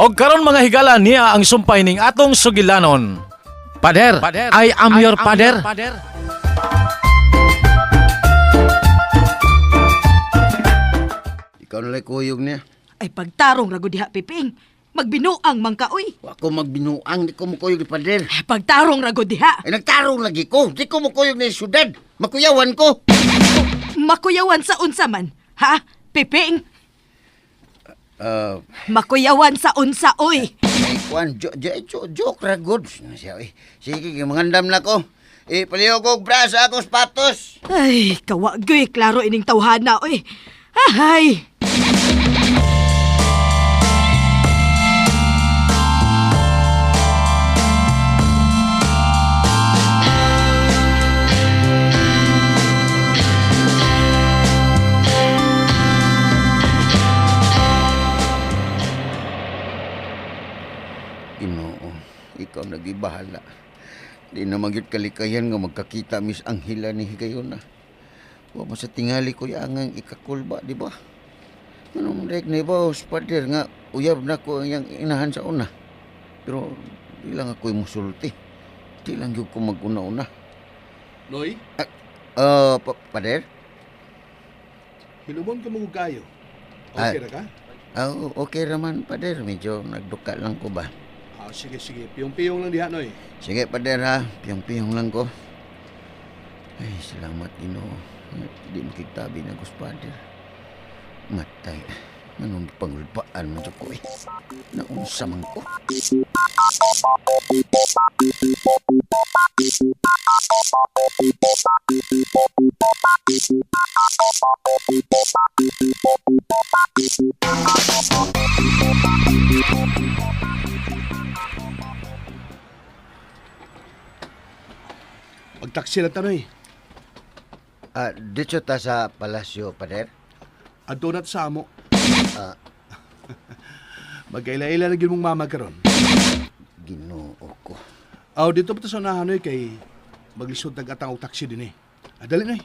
Og karon mga higala niya ang sumpay ning atong sugilanon. Pader, I am your pader. Ikaw nala'y kuyog niya. Ay pagtarong ra gud diha Piping. Magbinuang man ka oy. Wa ko magbinuang, di ko mukuyog ni pader. Ay, pagtarong ra gud diha. Ay, nagtarong lagi ko. Di ko mukuyog ni syudad. Makuyawan ko. Makuyawan sa unsa man. Ha? Piping, Ah, makuyawan sa unsa oy. ay, kuan, joke ra good. Siya, eh. Sige, mangandam na ko. Eh, paliw ko bra sa akong sapatos. Ay, kawagoy klaro ining tawhana oy. Ahay. Ginoo, ikaw nagibahala. Di na magyud kalikayan nga magkakita Miss Angela ni Higayona. Wa man sa tingali ko ang ikakulba, di ba? Anong rek ni ba, pader nga uyab na ko ang iyang inahan sa una. Pero di lang ako'y musulti. Di lang gyud ko maguna-una. Noy, Pader? hilumon ka mo kayo. Okay Ah. ra ka? Ah, okay raman, pader. Medyo nagduka lang ko ba? Ah, sige, sige. Piyong-piyong lang diha, Noy. Sige, pader ha. Piyong-piyong lang ko. Ay, salamat, Ginoo. Di makigtabi na ko, pader. Matay. Anong pangulpaan mo ko eh? Naunsa man ko. Pagtaksi na ta, Noy. Ah, dito ta sa palasyo, pader. Adto na ta sa amo. Ah. Magkaila-ila na gyud mong mama karon. Ginoo ko. Aw, dito pa ta sa unahan, Noy, kay maglisod nag-atang og taksi din eh. Ah, dali, Noy.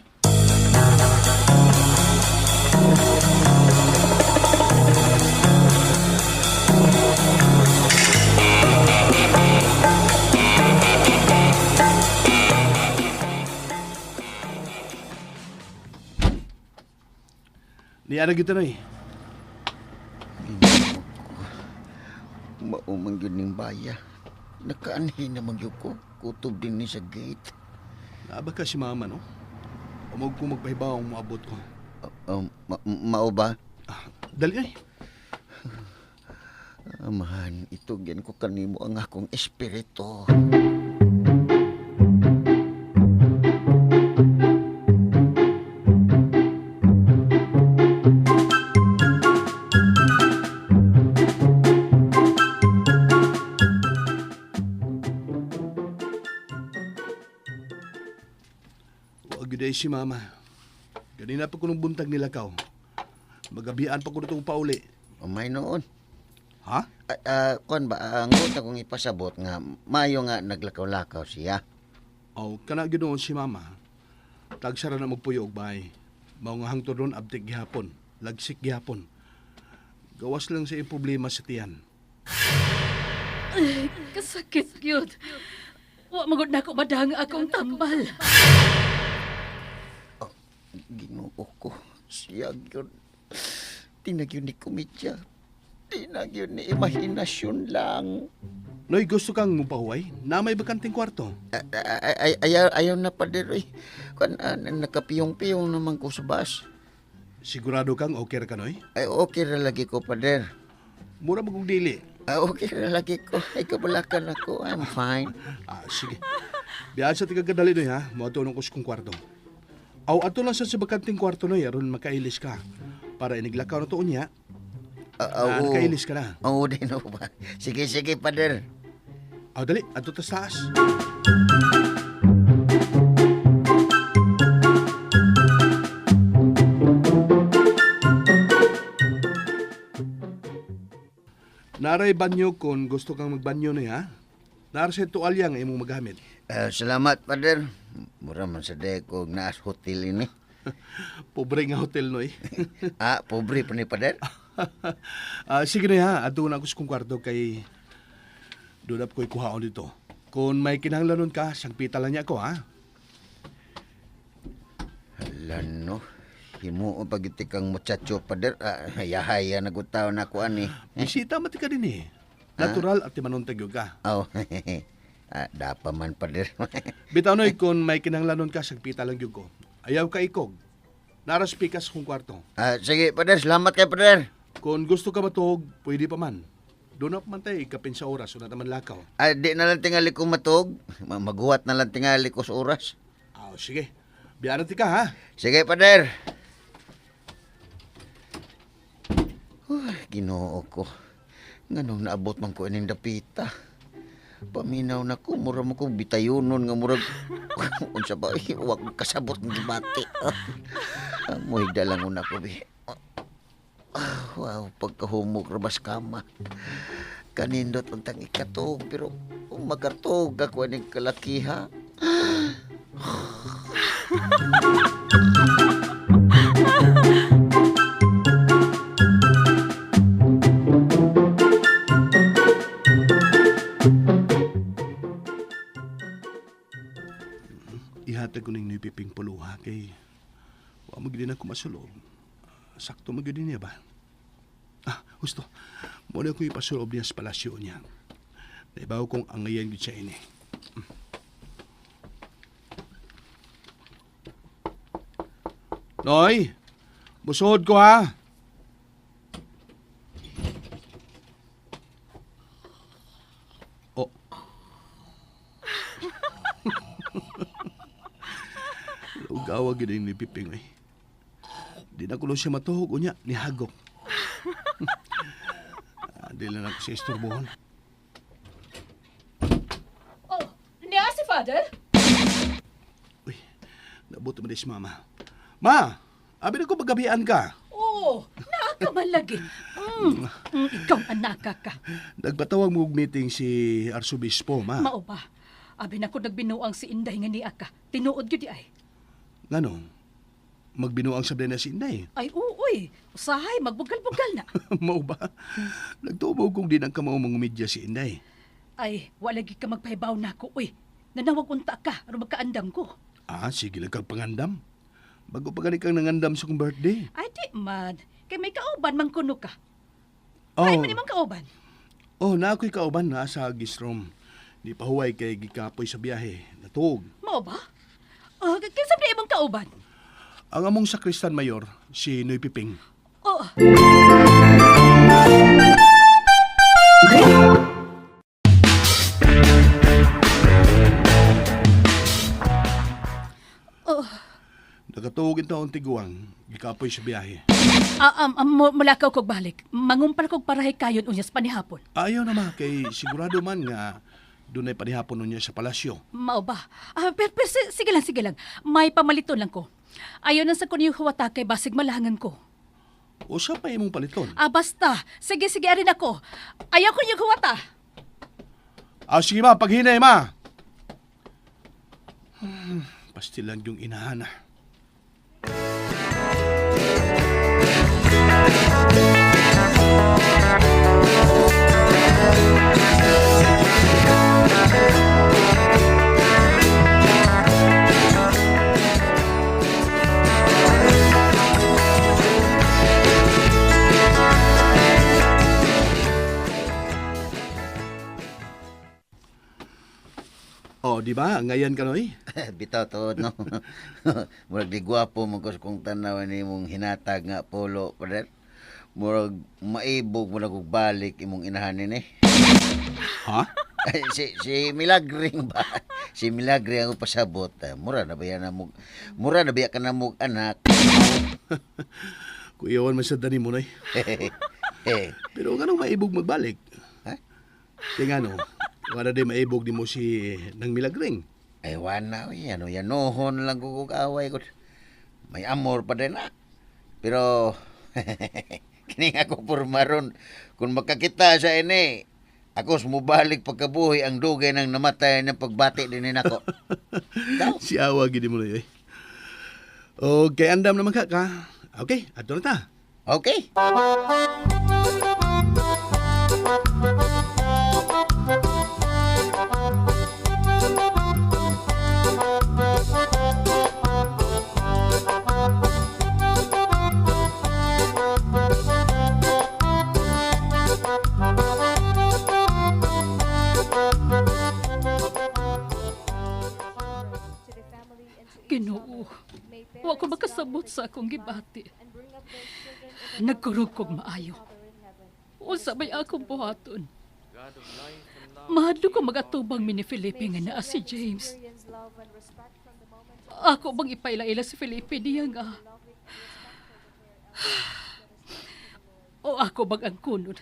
Niya na gyud ta, Noy. Ginoo ko. Maumang yun ning baya. Nakaanhi naman yun ko. Kutob din ni sa gate. Naaba ka si mama, no? Umog ko magpahibaw ang moabot ko. Mao ba? Ah, dali, Noy. Amahan, itugyan ko kanimo ang akong espiritu. Wag gyud ay si mama. Ganina pa ko nung buntag nila kaw. Magabian pa ko na itong pauli. Umay noon. Ha? Kuan ba, ang gusto kong ipasabot nga, mayo nga naglakaw-lakaw siya. O, kana gyud noon si mama. Tagsara na magpuyo og bahay. Mao nga hangtod ron abtik gihapon, lagsik gihapon. Gawas lang sa iyong problema sa tiyan. Kasakit yun. Wa magod na ako madang akong tambal. Ginoo ko, siya yun. Tinag yun ni komedya. Tinag yun ni imahinasyon lang. Noy, gusto kang mupahuway? Na may bakanting kwarto. Ay, ayaw, ayaw na pa eh. Kuan, nakapiyong-piyong naman ko sa bus. Sigurado kang okay ra ka, Noy? Ay, okay ra lagi ko, pader. Mura magong dili. Ah, okay ra lagi ko. Ay, kabalakan ako. I'm fine. Ah, sige. Biyahan sa tigagadali, Noy, ha? Moadto ko sa kong kwarto. Aw, ato lang sa bakanting kwarto, Noy, aron makailis ka. Para iniglakaw na to unya, Ah, ah, oo. nakailis ka na. Oo, di no ba? Sige, sige, pader. Aw, dali, ato ta sa taas. Naray banyo kung gusto kang magbanyo na ha. Nara sa tuwalya nga imong magamit. Ah, salamat, pader. Mura man sa day ko naas hotel ini. Pobre nga hotel, Noy. Ah, pobre pa ni pader. Ah, sige na ha, adto na ako sa kong kwarto kay doon ko ikuhaon dito. Kung may kinahanglanon ka, sangpita lang niya ako ha. Hala no. Himuo pagiti kang muchacho, pader. Ah, hayahaya na gutaw na ko ani. Bisita mati ka din eh. Natural at timanuntag yun ka. Oh, ah, dapa man, pader. Bitaw noy, kung may kinahanglanon ka, sagpita lang yun ko. Ayaw ka ikog. Naras pikas kong kwarto. Ah, sige, pader. Salamat kay pader. Kung gusto ka matuog, pwede pa man. Doon na man tayo, ikapin sa oras, una naman lakaw. Ah, di na lang tingali ko matuog. Maghuwat na lang tingali ko sa oras. Ah, sige. Biyaran ti ka ha. Sige, pader. Uy, Ginoo ko. Nganong naabot man ko ining dapita. Paminaw na ko, mura mo ko bitayunon nga murag unsa ba eh, wa ko kasabot ng gibati. Ah, muhigda lang una ko bi. Ah, wow, pagkahumok ra kama. Kanindot untang ikatog pero kung makatog ako aning kalakiha. Ihatag ko ning nipiping puluha kay wa mo gid na ko masulob. Sakto mo gid niya ba? Ah, husto. Mo na ko ipasulob niya sa palasyo niya. Naibaw kong angayan gid siya ini. Noy, busod ko ha. Oh. Ugawa gid ni Piping eh. Di na kulo siya matuhog unya ni hagok. Ah, di lang ako siya isturbohon. Oh, niya si Father? Uy, nabuto mo di si Mama. Ma, abi na ko paggabian ka. Oo, naa ka man lagi. Ikaw anaka ka. Nagpatawag mo og meeting si Arsobispo, ma. Mao ba? Abi na ko nagbinuang si Inday nga niya ka. Tinuod gyud di ay. Ngano? Magbinuang sabay na si Inday. Ay uoy, usahay magbugal-bugal na. Mao ba? Nagtubo kong di nang kamao mangumidya si Inday. Ay, wala gyud ka magpahibaw nako uy. Nanawag unta ka aron magkaandam ko. Ah, sige lang kang pangandam. Bago pa gani kang nangandam sa kong birthday. Ay di man, kay may kauban man kuno ka. Oh, Ay man imong kauban. oh na ako'y kauban na sa guest room. Di pa huway kay gikapoy sa biyahe. Natuog. Mao ba? Oh, kinsa ba imong kauban? Ang among sakristan mayor, si Noy Piping. Oh. Oh, Nakatuog in taon tiguang, gikapoy sa biyahe. ah, mulakaw kog balik. Mangumpal kog parahe kayon unyas panihapon. Ayaw na ma, kay sigurado man nga dunay panihapon niya sa palasyo. Mao ba? Ah, pero sige lang, sige lang. May pamaliton lang ko. Ayaw na sa kunyo huwata kay basig malangan ko. Usa pa imong paliton. Ah, basta. Sige, sige, arin ako. Ayaw ko niyong huwata. Ah, sige ma, paghinay ma. Pastilan yung inahana. Oh, di ba? Ngayon ka noy? Bitaw tuod no. Murag di gwapo man ko sa kong tanaw ni imong hinatag nga polo, pader. Murag maibog mo na kog balik imong inahan nini. Ha? Ay, si Milagring ba? Si Milagring ang pasabot. Ah, mura na ba yan na mog, mura na ba ka na mog anak? Kuyawan man sa dani mo noy. Eh, Pero nganong maibog magbalik? Ha? Kaya nga no, wala di maibog di mo si nang Milagring. Ay wana, uy, ano yanohon lang ko kog away ko. May amor pa din ah. Pero kini ako pormaron kung makakita sa ini, ako sumubalik pagkabuhi ang dugay ng namatay ng pagbati din nako. Ikaw? Si awa gini mo noy. Okay, andam naman ka ka. Okay, adto na ta. Okay. Ginoo, wa ko makasabot sa akong gibati. Nagkurog kog maayo. Unsa may akong buhaton? Mahadlo ko magatubang mi ni Felipe nga naa si James. Ako bang ipaila-ila si Felipe niya nga? O ako bang ang kunon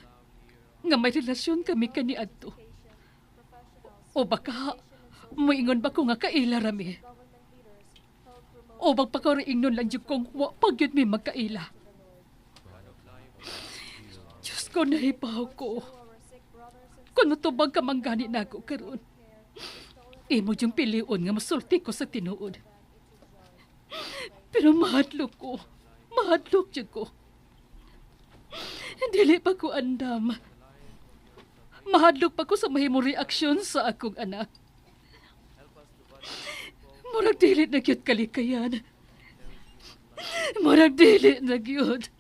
nga may relasyon kami kaniadto? O baka moingon ba ko nga kaila rami? O bang pagkariingnon lang jud kong wa pag yun may magkaila? Diyos ko, nahibaw ko. Kuno tubag ka manggani na ako karon. Imo yung pilion nga masulti ko sa tinuod. Pero mahadlok ko. Mahadlok jud ko. Dili pa ko andam. Mahadlok pa ko sa mahimong reaksyon sa akong anak. Murag dili na gyud kalikayan. Murag dili na gyud.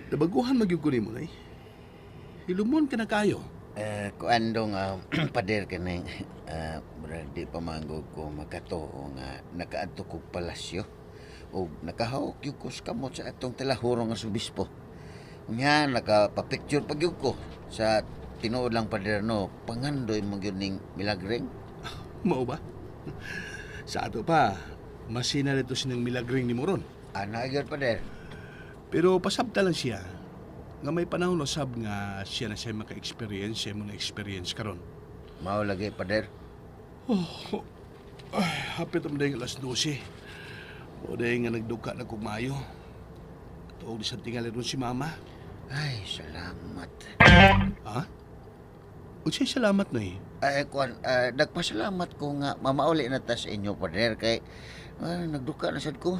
Nabaguhan magyud ko nimo nay. Hilumon ka na kayo. Eh, kuan dong pader kaning murag di pa manggod ko makatuo nga nakaadto kog palasyo o nakahawak gyud ko sa kamot sa atong talahurong nga subispo. Unya nakapapicture pa gyud ko sa tinuod lang pader no, pangandoy mo gyud ning milagreng. Mao ba? Sa ato pa, masina nito sinang milagring ni Moron. Ana gyud pader. Pero pasabta lang siya nga may panahon usab nga siya na siya maka-experience siya mo na experience karon. Mao lagi pader. Oh, ay, hapit ang dahil alas 12. O dahil nga nagduka na kog maayo. Tuog di sa tingali ron si mama. Ay, salamat. Ha? Unsay salamat na eh. Ay, kuan, nagpasalamat ko nga mamauli na ta sa inyo pader kay nagduka na sad ko.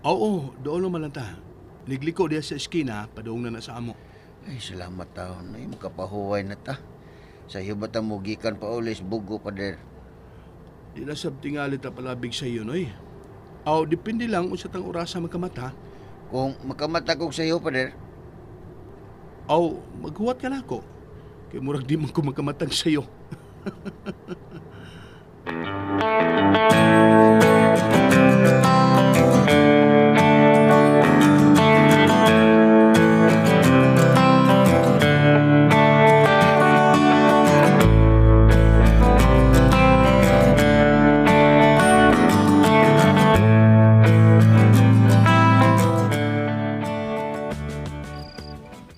Oo, doon naman lang ta. Nigliko diya sa eskina, padoong na na sa amo. Ay, salamat taon. Ay, makapahuway na ta. Sa iyo ba ta mugikan pa ulis bugo pader? Di na sab tingali ta palabig sa iyo, noy. Aw, depende lang unsa tang orasa magkamata. Kung makamata kog sa iyo pader, Aw, maghuwat ka na ako. Kay murag di man ko magkamatang sa iyo.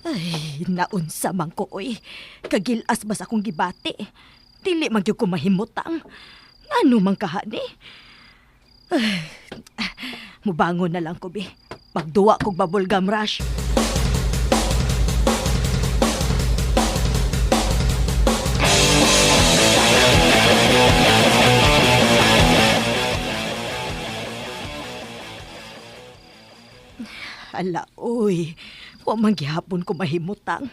Ay, naunsa man ko, oy. Kagilas bas akong gibati. Dili man gyud ko mahimutang. Ngano man kahani? Ay, mubangon na lang ko, bi. Pagduwa kog bubblegum rush. Ala, oy. Wa man gihapon ko mahimutang.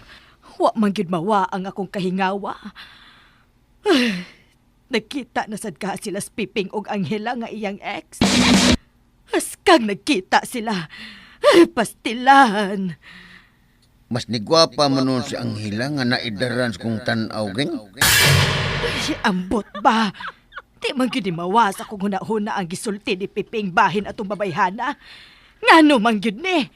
Wa man gyud mawa ang akong kahingawa. Ay, nagkita na sad ka sila Piping og Angela nga iyang ex. Askang nagkita sila. Ay, pastilan. mas nigwapa man nun si Angela nga naidaran sa kong tan-aw geng. Ay, ambot ba? Di man gyud ni mawa sa akong hunahuna ang gisulti ni Piping bahin atong babayhana. Ngano man gyud ni?